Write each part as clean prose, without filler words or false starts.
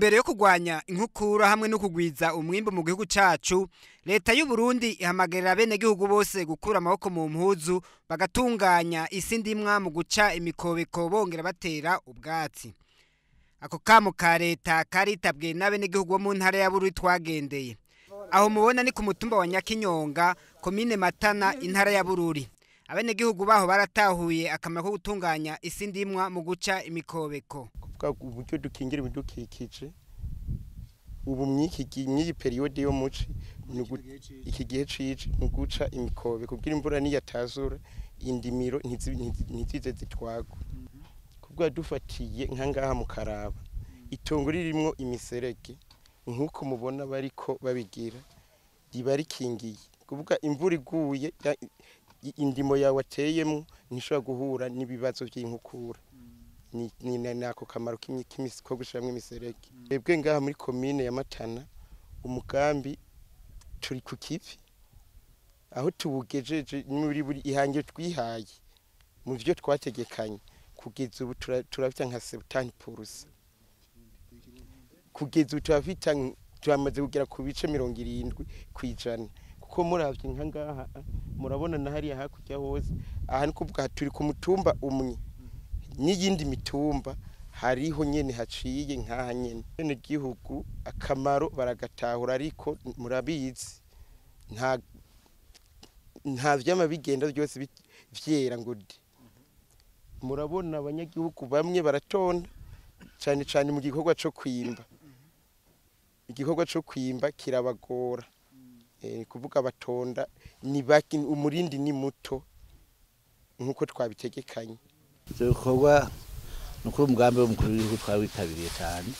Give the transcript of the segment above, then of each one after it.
ntumbero yo kurwanya inkukura hamwe no kugwiza umwimbu mu gihugu cacu, leta y'u Burundi ihamagarira abenegihugu bose gukura amaboko mu mpuzu bagatunganya isi ndimwa mu guca imikobeko bongera batera ubwatsi. Ako kamo ka leta karitabwe n'abenegihugu bo mu ntara ya Bururi twagendeye. Aho mubona ni ku mutumba wa Nyakinyonga, komine Matana, intara ya Bururi. Abenegihugu baho baratahuye akamaro ko gutunganya isi ndimwa mu guca imikobeko. Kuvuga uburyo dukingira ibidukikije ubu mw'iki periode yo muci iki gihe cici ni guca imikobeko kugira imvura niyatazura indimiro ntizize zitwagwa. Kuvuga dufatiye nka ngaha mu Karaba itongo ririmwo imiserege nkuko mubona bariko babigira riba rikingiye, kuvuga imvura iguye indimo yawe ateyemwo ntishobora guhura n'ibibazo vy'inkukura. Ni nako kamaro ko gushiramwo imiserege. Twebwe ngaha muri komine ya Matana umugambi turi ku kivi aho tuwugejeje muri buri ihangiro twihaye mu vyo twategekanye kugeza ubu turafita nka 70%, kugeza ubu turafita turamaze kugera ku bice 70%, kuko muravye nka ngaha murabona na hariya hakurya hose aha ni kuvuga turi ku mutumba umwe n'iyindi mitumba hariho nyene haciye nkaha nyene. Bene gihugu akamaro baragatahura, ariko murabizi nta vyama bigenda byose vyera ngo de. Murabona abanyagihugu bamwe baratonda cane cane mu gikorwa co kwimba. Igikorwa co kwimba kirabagora, kuvuga batonda ni baki, umurindi ni muto nkuko twabitegekanye. Ivyo bikorwa ni ukuri umugambi w'umukuru w'igihugu twawitabiriye cane.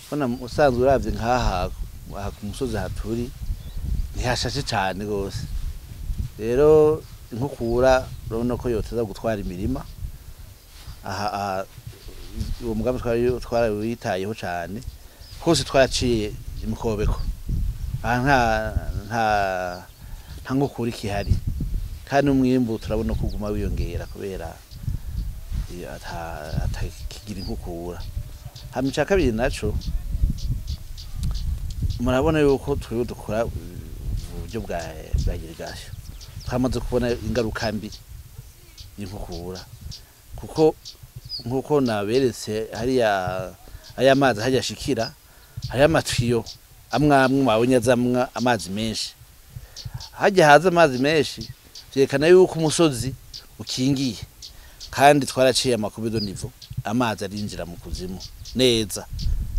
Bona usanzwe uravye nkaha aha ku musozi haturi ntihashashe cane gose, rero inkukura urabona ko yoteza gutwara imirima. Aha uwo mugambi twarawitayeho cane hose twaraciye imikobeko, aha nta nkukura ikihari, kandi umwimbu turabona ko uguma wiyongera kubera atakigira inkukura. Hama ica kabiri naco murabona yuko twebwe dukora uburyo bwa irrigation, twamaze kubona ingaruka mbi y'inkukura, kuko nkuko naberetse hariya aya mazi hajya ashikira hariya amatiyo amwe amwe mwabonye azamwa amazi menshi, hajya haza amazi menshi vyerekana yuko umusozi ukingiye, kandi twaraciye amakubido nivo amazi arinjira mu kuzimu neza,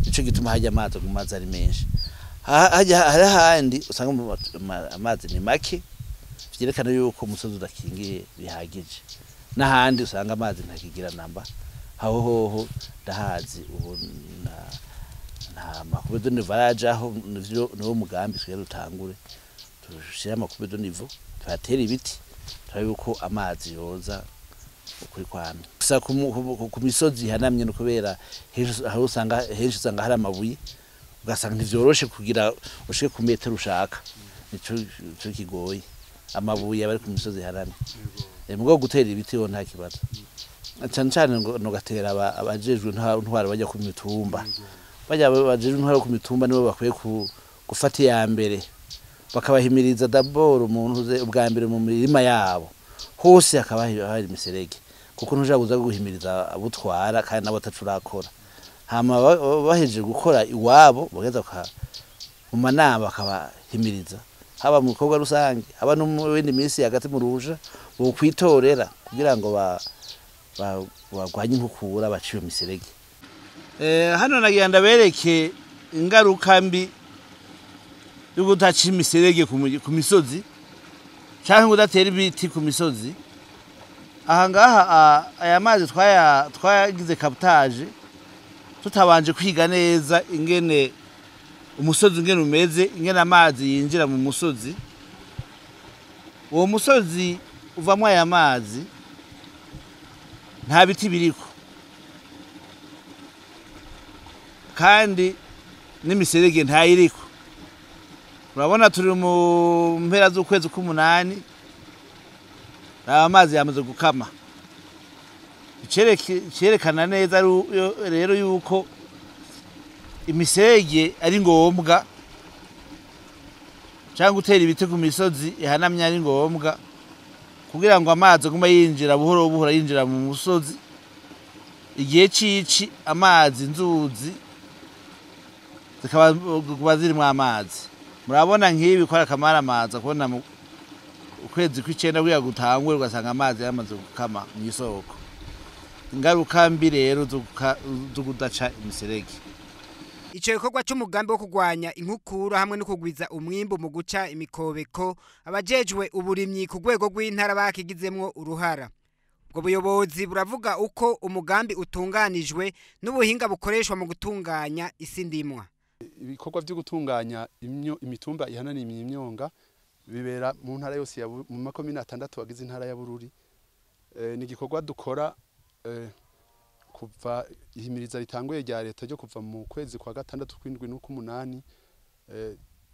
nico gituma hajya amazi aguma aza ari menshi. Hajya hari handi usanga amazi ni make, vyerekana yuko umusozi udakingiye bihagije, n'ahandi usanga amazi ntakigira namba. Aho hoho ndahazi ubu nta makubido nivo arajaho, niwo mugambi twebwe dutangure dushire amakubido nivo tuhatera ibiti turabe yuko amazi yoza ukuri kwamye. Gusa ku misozi ihanamye no kubera aho usanga henshi usanga hari amabuye, ugasanga ntivyoroshe kugira ushike ku metero ushaka, nico kigoye amabuye abari ku misozi ihanamye. Mugabo gutera ibiti ho nta kibazo, cane cane ngo gatera abajejwe intwaro bajya ku mitumba, bajya abajejwe intwaro ku mitumba nibo bakwiye gufata iya mbere bakabahimiriza d'abord umuntu ubwa mbere mu mirima yabo hose hakaba hari imiserege, kuko ntuja kuza guhimiriza abutwara kandi nabo atacurakora. Hama bahejeje gukora iwabo bageza mu manama bakabahimiriza, haba mu bikorwa rusange haba no mu bindi minsi hagati mu ruja bokwitorera kugira ngo bagwanye inkukura baciye imiserege. Hano nagira ndabereke ingaruka mbi yo kudaca imiserege ku misozi canke kudatera ibiti ku misozi. Aha ngaha aya mazi twayagize captage tutabanje kwiga neza ingene umusozi ingene umeze, ingene amazi yinjira mu musozi. Uwo musozi uvamwo aya mazi nta biti biriko, kandi n'imiserege ntayiriko. Urabona turi mu mpera z'ukwezi k'umunani, amazi yamaze gukama. Cerekana neza rero yuko imiserege ari ngombwa, cyangwa gutera ibiti ku misozi ihanamye ari ngombwa, kugira ngo amazi agume yinjira buhoro buhoro yinjira mu musozi. Igihe cici amazi inzuzi zikaba zirimwo amazi. Murabona nk'ibi ko ari akamaramaza kubona mu ukwezi kw'icenda kugira gutangure ugasanga amazi yamaze gukama mw'isoko. Ingaruka mbi rero zo kudaca imiserege. Ico gikorwa c'umugambi wo kurwanya inkukura hamwe no kugwiza umwimbu mu guca imikobeko, abajejwe uburimyi ku rwego rw'intara bakigizemwo uruhara. Ubwo buyobozi buravuga uko umugambi utunganijwe n'ubuhinga bukoreshwa mu gutunganya isi ndimwa. Ibikorwa vyo gutunganya imitumba ihananiye imyonga bibera mu ntara yose ya mu makomine 6 agize intara ya Bururi. Ni igikorwa dukora kuva ihimiriza ritanguye rya leta ryo kuva mu kwezi kwa 6 kw'indwi n'ukumunani,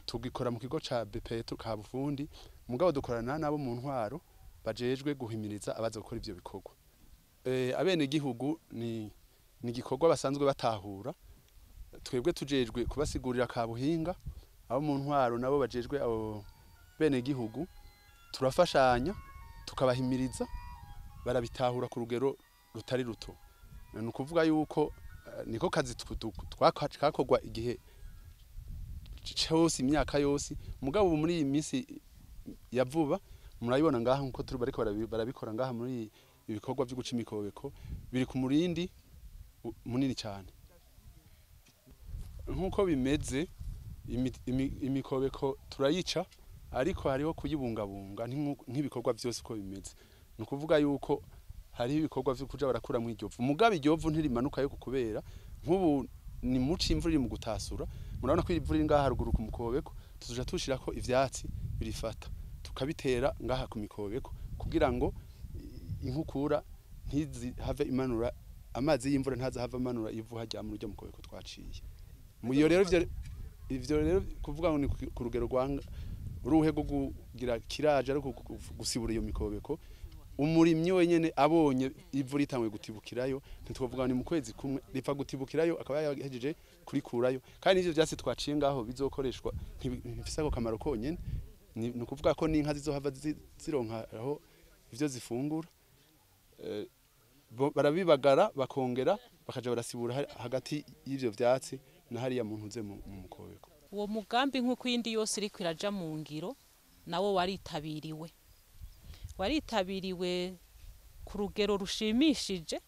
tugikora mu kigo ca BP Kabufundi, mugabo dukorana nabo mu ntwaro bajejwe guhimiriza abaza gukora ivyo bikorwa. Abene gihugu ni igikorwa basanzwe batahura, twebwe tujejwe kubasigurira kabuhinga, abo mu ntwaro nabo bajejwe abo bene gihugu turafashanya tukabahimiriza, barabitahura ku rugero rutari ruto. Ni ukuvuga yuko niko kazi twakorwa igihe cyose imyaka yose, mugabo muri iyi minsi ya vuba murabibona ngaha nkuko turi bariko barabikora ngaha muri ibikorwa byo guca imikobeko biri ku murindi munini cyane. Nkuko bimeze imikobeko turayica, ariko hariho kuyibungabunga nk'ibikorwa byose uko bimeze. Ni ukuvuga yuko hariho ibikorwa vyo kuja barakura mu iryo vu, mugabo iryo vu ntirimanuka yo kukubera. Nk'ubu ni muci imvura iri mu gutasura, murabona ko imvura iri ngaha haruguru ku mukobeko, tuzoja tushirako ivyatsi birifata tukabitera ngaha ku mikobeko kugira ngo inkukura ntizihave imanura amazi y'imvura, ntazahave amanura ivu hajya mu rujya mukobeko twaciye. Mu iyo rero ivyo rero kuvuga ngo ni ku rugero rwanga uruhe rwo kugira kiraje ariko gusibura iyo mikobeko, umurimyi wenyene abonye ivu ritanguye gutibukirayo, ntitwovuga ni mu kwezi kumwe ripfa gutibukirayo akaba yahejeje kurikurayo. Kandi n'ivyo vyatsi twaciye ngaho bizokoreshwa ntibifise ako kamaro konyene, ni ukuvuga ko n'inka zizohava zironka aho ivyo zifungura. Barabibagara bakongera bakaja barasibura hagati y'ivyo vyatsi na hariya muntu uze mu mukobeko. Uwo mugambi nk'uko iyindi yose iriko iraja mu ngiro nawo waritabiriwe ku rugero rushimishije,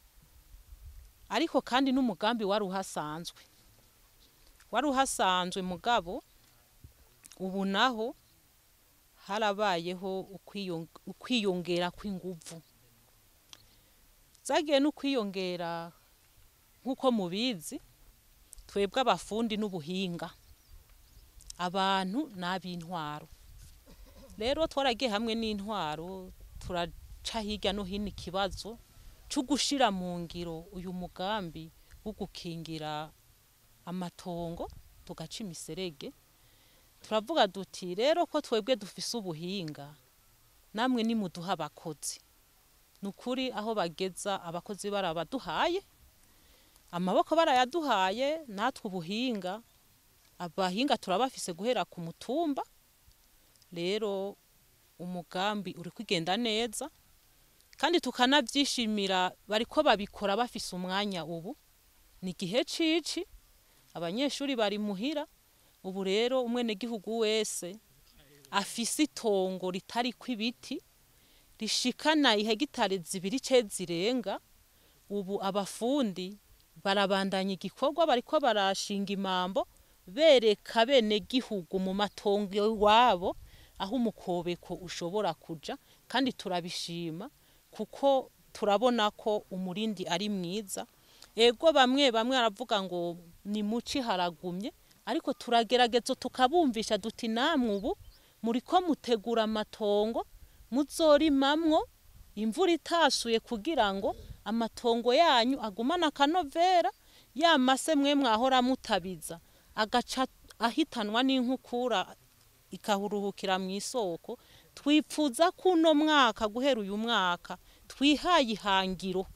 ariko kandi n'umugambi wari uhasanzwe mugabo ubu naho harabayeho ukwiyongera kw'inguvu zagiye no kwiyongera. Nk'uko mubizi twebwe abafundi n'ubuhinga abantu n'ab'intwaro, rero twaragiye hamwe n'intwaro turaca hirya no hino ikibazo cyo gushira mu ngiro uyu mugambi wo gukingira amatongo tugaca imiserege. Turavuga duti rero ko twebwe dufise ubuhinga, namwe nimuduha abakozi. Nukuri aho bageza abakozi barabaduhaye, amaboko barayaduhaye, natwe ubuhinga abahinga turabafise guhera ku mutumba. Rero umugambi uri kugenda neza kandi tukanavyishimira, bariko babikora bafise umwanya. Ubu ni gihe cici abanyeshuri bari muhira, ubu rero umwene gihugu wese afise itongo ritari kw'ibiti rishikana ihegitare 2 ce zirenga. Ubu abafundi barabandanya igikorwa, bariko barashinga imambo bereka bene gihugu mu matongo iwabo aho umukobeko ushobora kuja, kandi turabishima kuko turabona ko umurindi ari mwiza. Ego bamwe bamwe aravuga ngo ni muci haragumye, ariko turagerageza tukabumvisha duti namwe ubu muriko mutegura amatongo muzorimamwo imvura itasuye kugira ngo amatongo yanyu agumane akanovera, ya mase mwe mwahora mutabiza agaca ahitanwa n'inkukura ikahuruhukira mu isoko. Twipfuza kuno mwaka guhera uyu mwaka twihaye ihangiro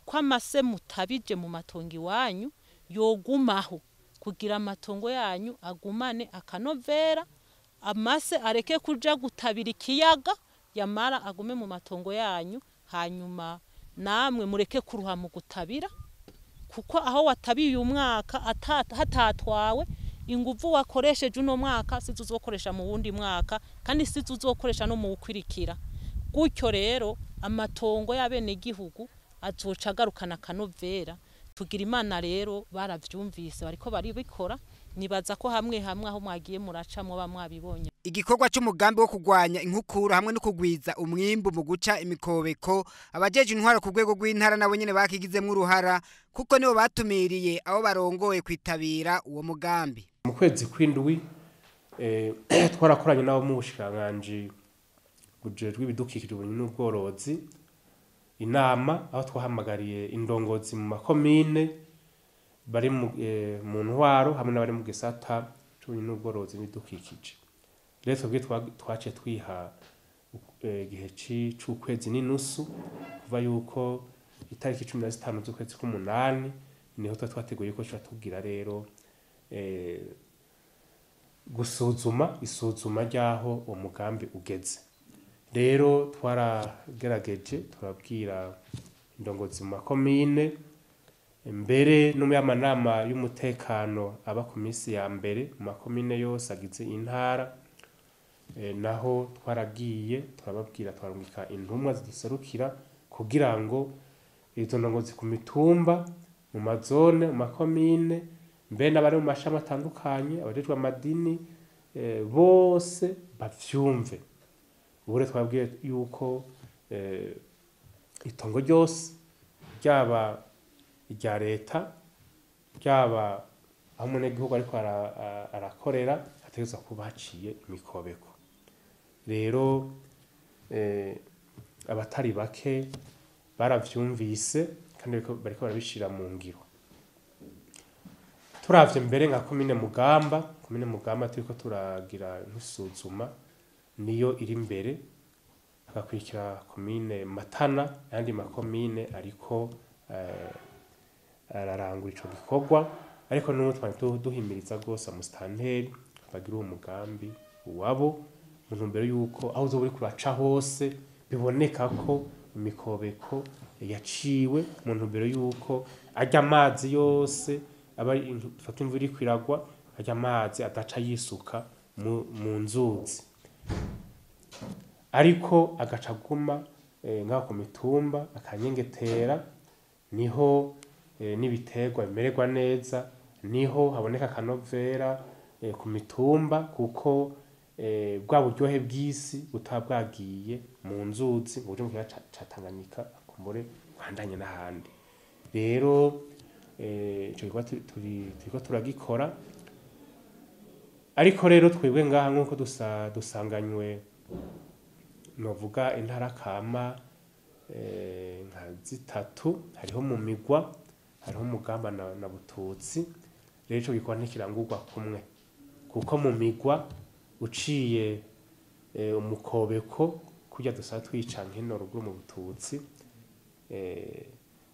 ko amase mutabije mu matongo iwanyu yogumaho kugira amatongo yanyu agumane akanovera, amase areke kuja gutabira ikiyaga, yamara agume mu matongo yanyu, hanyuma namwe mureke kuruha mu gutabira, kuko aho watabiye umwaka hatatwawe inguvu wakoresheje uno mwaka sizo uzokoresha mu wundi mwaka, kandi sizo uzokoresha no mu wukwirikira. Gutyo rero amatongo y'abenegihugu azoca agarukana akanovera. Tugira Imana rero baravyumvise bariko baribikora, nibaza ko hamwe hamwe aho mwagiye muracamwo bamwabibonye. Igikorwa c'umugambi wo kugwanya inkukura hamwe no kugwiza umwimbu mu guca imikobeko, abajeje intwaro ku rwego rw'intara nabo nyene bakigizemwo uruhara, kuko nibo batumiriye abo barongoye kwitabira uwo mugambi. Mu kwezi kw'indwi twarakoranye nabo mu bushikiranganji bujejwe ibidukikije uburimyi n'ubworozi inama, aho twahamagariye indongozi mu makomine bari mu ntwaro hamwe n'abari mu gisata c'uburimyi n'ubworozi n'ibidukikije. Rero twebwe twaciye twiha igihe c'ukwezi n'inusu, kuva yuko itariki 15 z'ukwezi k'umunani niho tuba twateguye yuko tuca tugira rero gusuzuma isuzuma ry'aho uwo mugambi ugeze. Rero twaragerageje turabwira indongozi mu makomine, mbere no mu y'amanama y'umutekano aba ku minsi ya mbere mu makomine yose agize intara, naho twaragiye turababwira, twarungika intumwa ziduserukira kugira ngo izo ndongozi ku mitumba, mu mazone, mu makomine, mbe n'abari mu mashami atandukanye, abajejwe amadini, bose bavyumve. Ubu rero twabwiye yuko itongo ryose, ryaba irya leta, ryaba aho umunyagihugu ariko arakorera, hategerezwa kuba haciye imikobeko. Rero abatari bake baravyumvise kandi bariko barabishira mu ngiro. Turavye mbere nka komine Mugamba, komine Mugamba turiko turagira nk'isuzuma niyo iri imbere, hagakurikira komine Matana n'ayandi makomine ariko ararangura ico gikorwa. Ariko n'ubu twari duhimiriza rwose amusitanteri bagira uwo mugambi uwabo, mu ntumbero yuko aho uzoba uriko uraca hose biboneka ko imikobeko yaciwe, mu ntumbero yuko arya amazi yose aba fata imvura iriko iragwa, arya amazi adaca yisuka mu nzuzi, ariko agaca aguma ngaho ku mitumba akanyengetera, niho n'ibiterwa bimererwa neza, niho haboneka akanovera ku mitumba, kuko bwa buryohe bw'isi butaba bwagiye mu nzuzi ngo buje mu kiyaga ca Tanganyika kumbure buhandanye n'ahandi. Rero ico gikorwa turiko turagikora, ariko rero twebwe ngaha nk'uko dusanganywe novuga intara kama nka zitatu, hariho mu migwa, hariho Mugamba na Bututsi. Rero ico gikorwa ntikirangurwa kumwe, kuko mu migwa uciye umukobeko kurya dusa twica nkino ruguru mu Bututsi,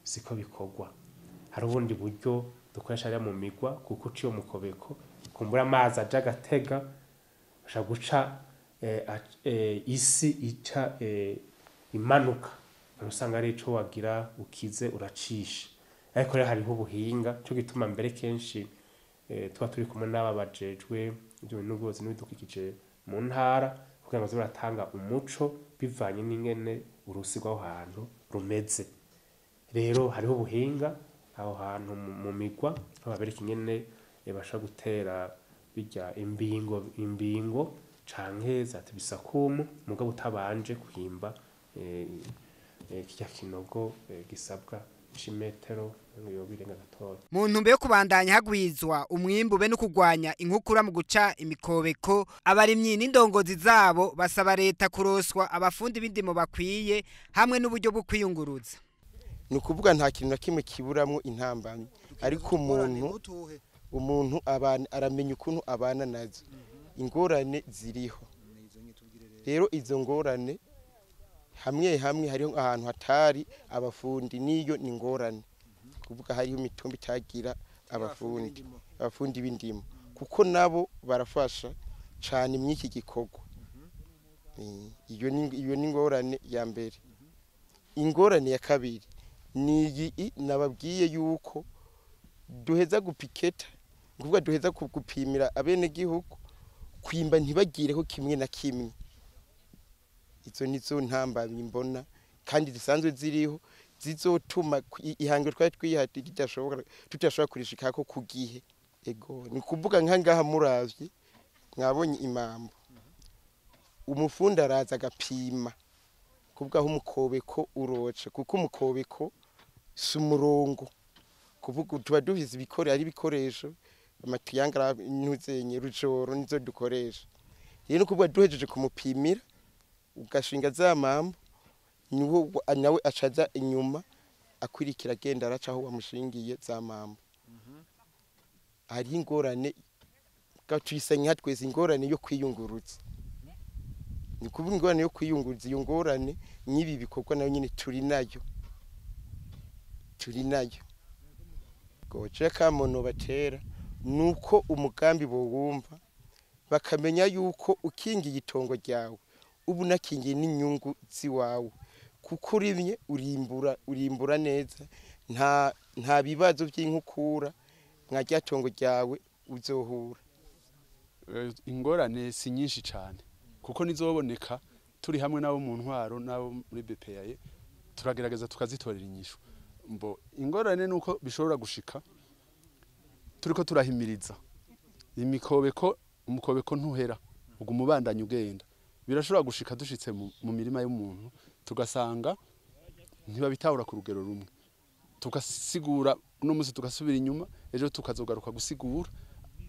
siko bikorwa. Hari ubundi buryo dukoresha hariya mu migwa, kuko uciye umukobeko kumbura amazi aja agatega, asha guca isi ica imanuka, usanga ari ico wagira ukize uracisha. Ariko rero hariho ubuhinga, cyo gituma mbere kenshi tuba turi kumwe n'aba bajejwe n'ubworozi n'ibidukikije mu ntara, kugira ngo baze baratanga umuco bivanye n'ingene urusi rw'aho hantu rumeze. Rero hariho ubuhinga aho hantu mu migwa, aho babereka ingene bashobora gutera birya imbingo canke za tibisakumu, mugabo utabanje kuhimba kirya kinogo gisabwa c'imetero yobirenga gatoya. Mu ntumbero yo kubandanya hagwizwa umwimbu be no kugwanya inkukura mu guca imikobeko, abarimyi n'indongozi zabo basaba leta kuroswa abafundi b'indimo bakwiye hamwe n'uburyo bwo kwiyunguruza. Ni ukuvuga nta kintu na kimwe kiburamwo intambamyi, ariko umuntu aramenya ukuntu abana nazo. Ingorane ziriho. Rero izo ngorane Hamwe hamwe hariho ahantu hatari abafundi, niyo ni ingorane kuvuga hariho imitumba itagira abafundi b'indimo, kuko nabo barafasha cyane mw'iki gikorwa. Iyo ni ingorane ya mbere. Ingorane ya kabiri ni iyi nababwiye yuko duheza gupiketa, kuvuga duheza gupimira abenegihugu kwimba ntibagireho kimwe na kimwe. Izo nizo ntambamyi mbona kandi zisanzwe ziriho zizotuma ihangiro twari twihati tutashobora kurishikako ku gihe. Ego ni kuvuga nka ngaha muravye mwabonye imambo, umufundi araza agapima kuvuga aho umukobeko uroca, kuko umukobeko si umurongo, kuvuga tuba duhize ibikore ari ibikoresho amatiyangara ntuzenye rujoro nizo dukoresha. Rero kuvuga duhejeje kumupimira ugashinga za mambo, niho nawe acaza inyuma akwirikira agenda araca aho wamushingiye za mambo. Hari ingorane tuyisanya twese, ingorane yo kwiyungurutsa. Ni kuvuga ingorane yo kwiyunguruza, iyo ngorane n'ibi bikorwa nayo nyine turi nayo. Goje kamono batera nuko umugambi bowumva bakamenya yuko ukingiye itongo ryawe ubu nakingiye n'inyungu ziwawe, kuko urimye urimbura neza, nta bibazo by'inkukura nka rya tongo ryawe uzohura. Ingorane si nyinshi cyane kuko nizoboneka turi hamwe nabo mu ntwaro nabo muri BPA turagerageza tukazitorera inyishu. Mbo ingorane nuko bishobora gushika turiko turahimiriza imikobeko, umukobeko ntuhera uguma ubandanya ugenda. Birashobora gushika dushitse mu mirima y'umuntu tugasanga ntibabitahura ku rugero rumwe, tugasigura uno munsi tugasubira inyuma, ejo tukazogaruka gusigura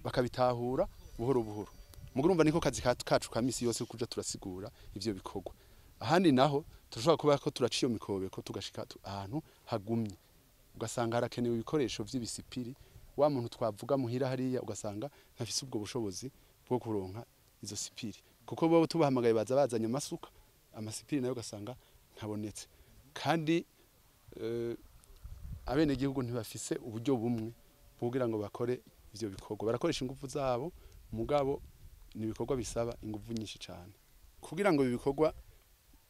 bakabitahura buhoro buhoro. Mugurumva niko kazi kacu ka misi yose kuja turasigura ivyo bikorwa. Ahandi naho turashobora kuba ko turaciye mikobeko tugashika ahantu hagumye, ugasanga harakenewe ibikoresho vy'ibisipiri, wa muntu twavuga muhira hariya ugasanga ntafise ubwo bushobozi bwo kuronka izo sipiri, kuko bo tubahamagaye baza bazanye amasuka, amasipiri nayo ugasanga ntabonetse. Kandi abene gihugu ntibafise uburyo bumwe kugira ngo bakore ivyo bikorwa, barakoresha ingufu zabo, mugabo ni ibikorwa bisaba ingufu nyinshi cyane. Kugira ngo ibikorwa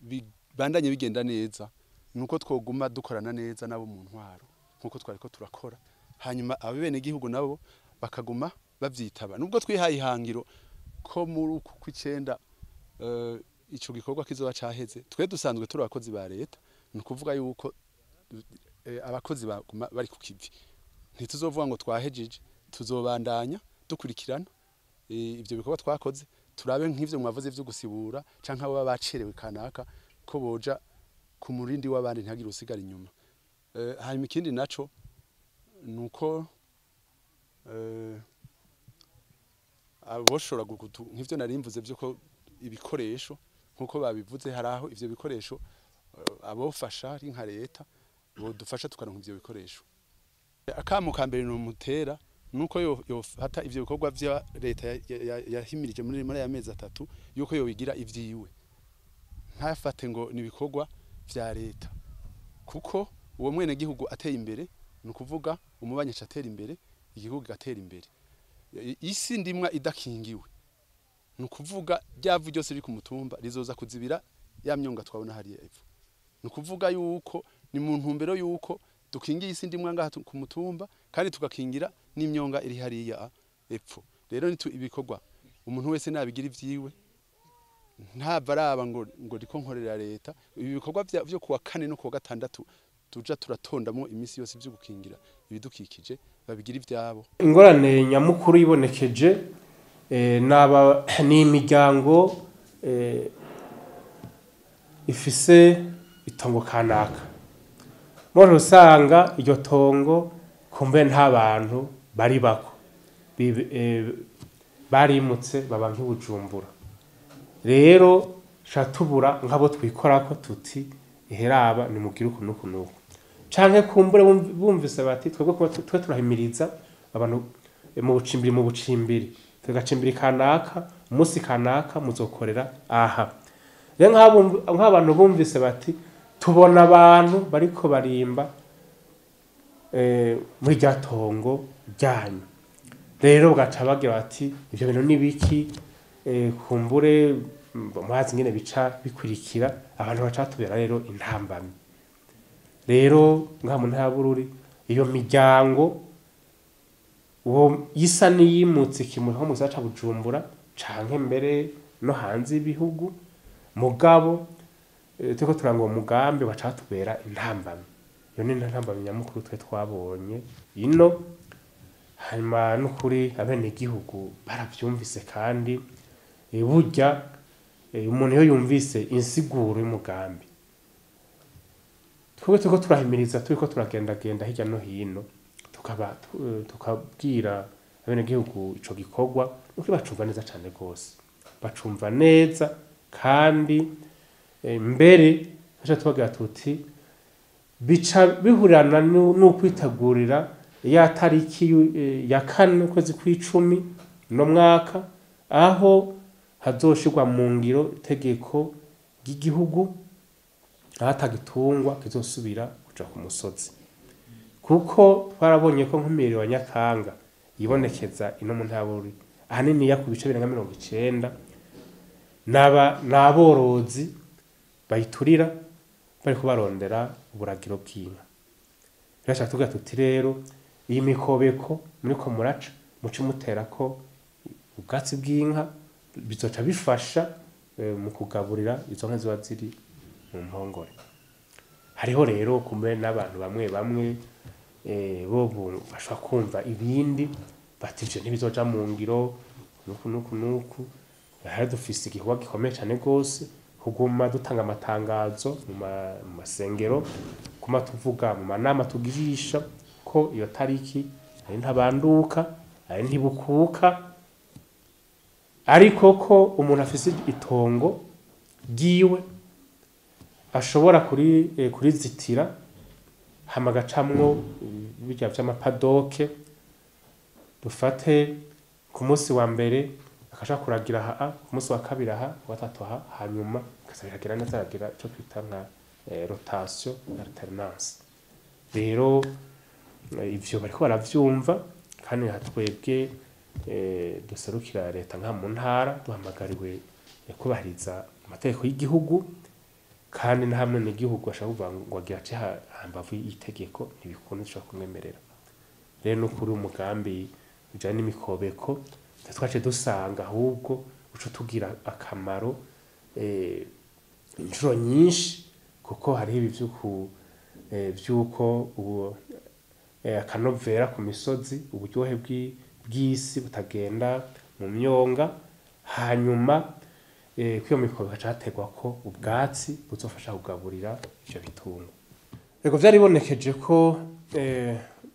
bibandanye bigenda neza nuko twoguma dukorana neza nabo mu ntwaro nkuko twariko turakora, hanyuma abene gihugu nabo bakaguma bavyitaba. Nubwo twihaye ihangiro ko muri uku kw'icenda ico gikorwa kizoba caheze, twe dusanzwe turi abakozi ba leta, ni ukuvuga yuko abakozi baguma bari ku kivi, ntituzovuga ngo twahejeje, tuzobandanya dukurikirana ivyo bikorwa twakoze, turabe nk'ivyo mwavuze vyo gusibura canke abo bacerewe kanaka ko boja ku murindi w'abandi ntihagire usigara inyuma. Hanyuma ikindi naco nuko aboshora nk'ivyo narimvuze vyo ko ibikoresho nkuko babivuze, haraho ivyo bikoresho abofasha ari nka leta bodufasha tukaronka ivyo bikoresho. Akamo ka mbere numutera nuko yofata ivyo bikorwa vya leta yahimirije muri ya mezi atatu yuko yobigira ivyiwe, ntafate ngo ni ibikorwa vya leta, kuko uwo mwene gihugu ateye imbere ni ukuvuga umubanye atera imbere, igihugu gatera imbere. Isi ndimwa idakingiwe ni ukuvuga ryavu ryose riri ku mutumba rizoza kuzibira ya myonga twabona hariya epfo. Ni ukuvuga yuko ni mu ntumbero yuko dukingiye isi ndimwa ngaha ku mutumba kandi tugakingira n'imyonga iri hariya epfo. Rero ibikorwa umuntu wese nabigira ivyiwe, ntava araba ngo ndiko nkorera leta. Ibi bikorwa vyo kuwa kane no kuwa gatandatu tuja turatondamo iminsi yose vyo gukingira ibidukikije babigira ivyabo. Ingorane nyamukuru ibonekeje ni imiryango ifise itongo kanaka, muri usanga iryo tongo kumbe nta bantu bari bako barimutse baba nk'Ibujumbura. Rero shatubura nk'abo twikorako tuti iheraba nimugire uku nuku nuku, canke kumbure bumvise bati twebwe twe turahimiriza abantu mu bucimbiri tugacimbiri kanaka umunsi kanaka muzokorera aha. Rero nk'abantu bumvise bati tubona abantu bariko barimba muri rya tongo ryanyu, rero bagaca bagira bati ivyo bintu ni biki, kumbure mwazi ngene bica bikurikira, abantu baca batubera rero intambamyi. Rero ngaha mu ntara ya Bururi iyo miryango uwo isa n'iyimutse ikimuha mu gisagara ca Bujumbura canke mbere no hanze y'ibihugu, mugabo turiko turanga uwo mugambi baca batubera intambamyi. Iyo ni intambamyi nyamukuru twe twabonye ino. Hanyuma n'ukuri abenegihugu baravyumvise, kandi burya umuntu iyo yumvise insiguro y'umugambi, twebwe turiko turahimiriza, turiko turagendagenda hirya no hino, tukabwira abenegihugu ico gikorwa, nuko bacumva neza cane gose, bacumva neza. Kandi mbere baca tubagira tuti bica bihurana n'ukwitegurira ya tariki ya 4 ukwezi kw'icumi no mwaka, aho hazoshirwa mu ngiro itegeko ry'igihugu ahatagitungwa kizosubira kuja ku musozi. Kuko twarabonye ko nk'umuriro wa Nyakanga yibonekeza ino mu ntara ya Bururi ahanini ya ku bice birenga 90 n'aborozi bayiturira bariko barondera uburagiro bw'inka. Rero tuvuga tuti rero iyi mikobeko muriko muraca muce muterako ubwatsi bw'inka, bizoca bifasha mu kugaburira izo nka ziba ziri mu mpongore. Hariho rero kumbe n'abantu bamwe bamwe bo bashobora kumva ibindi bati ivyo ntibizoja mu ngiro nuku nuku nuku. Hari dufise igikorwa gikomeye cane gose kuguma dutanga amatangazo mu masengero, kuma tuvuga mu manama tugirisha ko iyo tariki ari ntabanduka, ari ntibukuka, ariko ko umuntu afise itongo ryiwe ashobora kurizitira hama agacamwo birya vy'amapadoke. Dufate ku munsi wa mbere akashaka kuragira aha, ku munsi wa kabiri aha, ku wa gatatu aha, hanyuma akaza biragira neza, aragira ico twita nka rotation alternance. Rero ivyo bariko baravyumva, kandi nka twebwe duserukira leta nka mu ntara duhamagariwe kubahiriza amategeko y'igihugu, kandi na hamwe n'igihugu ashaka kuvuga ngo agira ace hambavu y'itegeko ntibikunda dushobora kumwemerera. Rero n'ukuri umugambi ujanye n'imikobeko twace dusanga ahubwo uco tugira akamaro inshuro nyinshi, kuko hariho ibi vy'uko ubu akanovera ku misozi, uburyohe bw'isi butagenda mu myonga, hanyuma kw'iyo mikobeko haca haterwa ko ubwatsi buzofasha kugaburira ivyo bitungwa. Ego vyaribonekeje ko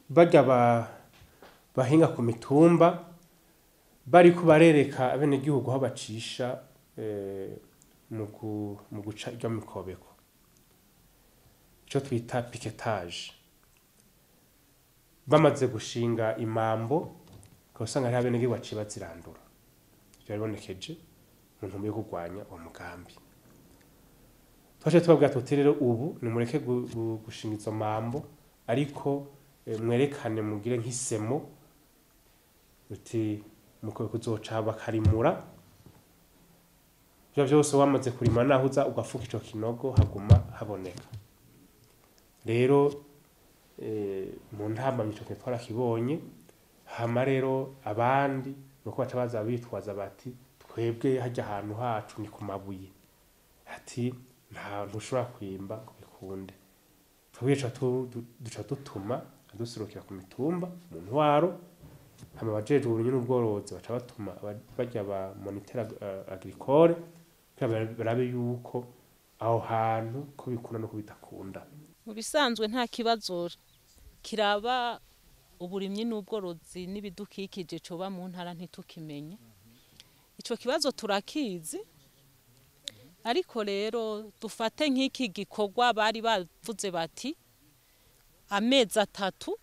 barya bahinga ku mitumba bariko barereka abenegihugu aho bacisha mu guca iryo mikobeko, ico twita piquetage. Bamaze gushinga imambo ukaba usanga hariho abenegihugu baciye bazirandura. Vyaribonekeje mu ntumbero yo kurwanya uwo mugambi. Twaciye tubabwira tuti rero ubu nimureke gushinga izo mambo, ariko mwerekane mugire nk'isemo uti mukobeko uzoca bakarimura ivyo vyose wamaze kurima, naho uza ugafuka ico kinogo haguma haboneka. Rero mu ntambamyi ico kintu twarakibonye. Hama rero abandi nuko baca baza bitwaza bati twebwe harya ahantu hacu ni ku mabuye, ati nta ntushobora kwimba ngo bikunde. Twebwe duca dutuma duserukira ku mitumba mu ntwaro, hama abajejwe uburimyi n'ubworozi baca batuma barya ba moniteur agricole kugira barabe yuko aho hantu ko bikunda no bidakunda. Mu bisanzwe nta kibazo kiraba uburimyi n'ubworozi n'ibidukikije coba mu ntara ntitukimenye. Ico kibazo turakizi, ariko rero dufate nk'iki gikorwa bari bavuze bati amezi 3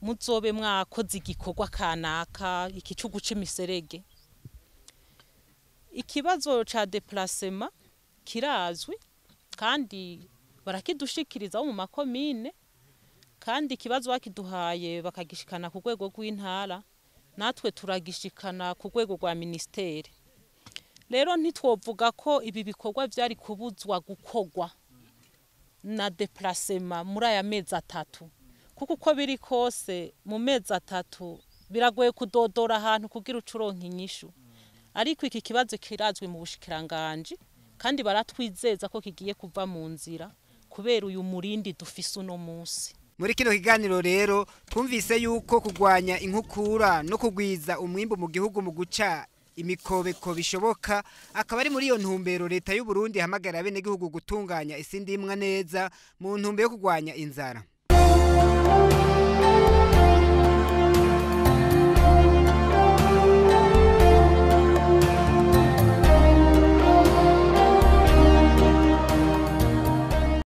muzobe mwakoze igikorwa kanaka, iki co guca imiserege. Ikibazo ca déplacement kirazwi kandi barakidushikiriza bo mu makomine, kandi ikibazo bakiduhaye bakagishikana ku rwego rw'intara, natwe turagishikana ku rwego rwa ministeri. Rero ntitwovuga ko ibi bikorwa vyari kubuzwa gukorwa na déplacement muri aya mezi 3, kuko uko biri kose mu mezi 3 biragoye kudodora ahantu kugira ucuronka inyishu. Ariko iki kibazo kirazwi mu bushikiranganji kandi baratwizeza ko kigiye kuva mu nzira kubera uyu murindi dufise uno munsi. Muri kino kiganiro rero twumvise yuko kugwanya inkukura no kugwiza umwimbu mu gihugu mu guca imikobeko bishoboka, akaba ari muri iyo ntumbero leta y'u Burundi ihamagara abenegihugu gutunganya isi ndimwa neza mu ntumbero yo kugwanya inzara.